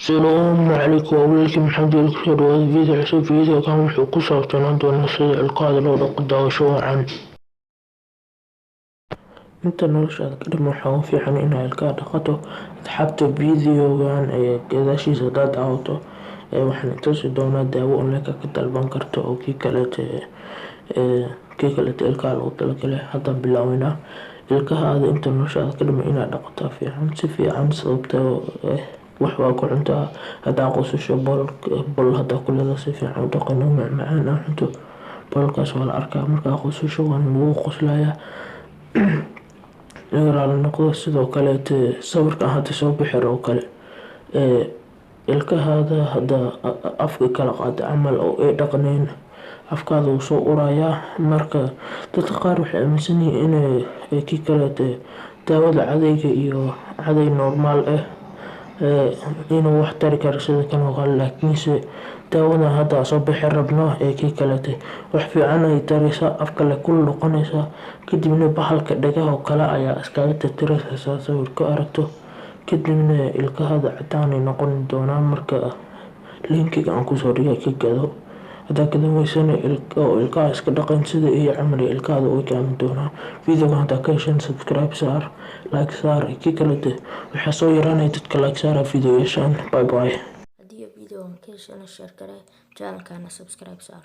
Asalaamu calaykum, waa wiilkii Maxamed Weli. Kusoo dhawaada video cusub. Videogan wuxuu ku saabsanaan doonaa sida ilkaha loo dhaqo. Daawasho wacan. Inta noloshaada ka dhiman waxaa ugu fiican inaad ilkaha dhaqato. Asxaabta, videogan ee gadaashiisa hadaad daawato, waxaan tusi doonaa daawo online ka dalban karto oo kii kaleete ilkaha loogu talagalay. Haddaan bilaabinaa. Ilkahaada inta noloshaada ka dhiman inaad dhaqataa fiican, si fiican, sababtoo wax waa ku cuntaa. Haddaa qosasho, bolol hadaa ku leedahay, si fiican u dhaqan oo macmacaan aa cunto, bololkaas waa la arkaa. Markaa qosasho, waan lagu qoslayaa, iga raali noqdo. Sidoo kaleete, sawirkan hadda soo bixir oo kale, ilkahaada hadda afka kala qaada camal oo ay dhaqnayn, afkaada wuu soo urayaa. Marka dadka qaar waxay aaminsan yihiin inay kii kaleete daawada cadayga iyo caday normal ah inuu wax tari karo sida kan oo kale, laakiinse daawadan hadda soo bixi rabno ee kii kaleete wax fiican ay taraysaa, afka le kul noqonaysaa. Kadibna bahalka dhagaha oo kale ayaa iskaga tirtiraysaa, saa sawir ku aragto. Kadibna ilkahaada cadaan ay noqon doonaan. Marka linkiga aan kusoo dhigay ka gado. Haddaa gadan weysana oo ilkaha iska dhaqan sida iyo camal, ilkahaada way kaamin doonaan. Videogan haddaa ka hesheen, subscribe saar, like saar. Kii kalete waxaa soo yaraanaya dadka like saara videoyashan. Bye bye. Haddii videogan ka heshana, share garee, channelkana subscribe saar.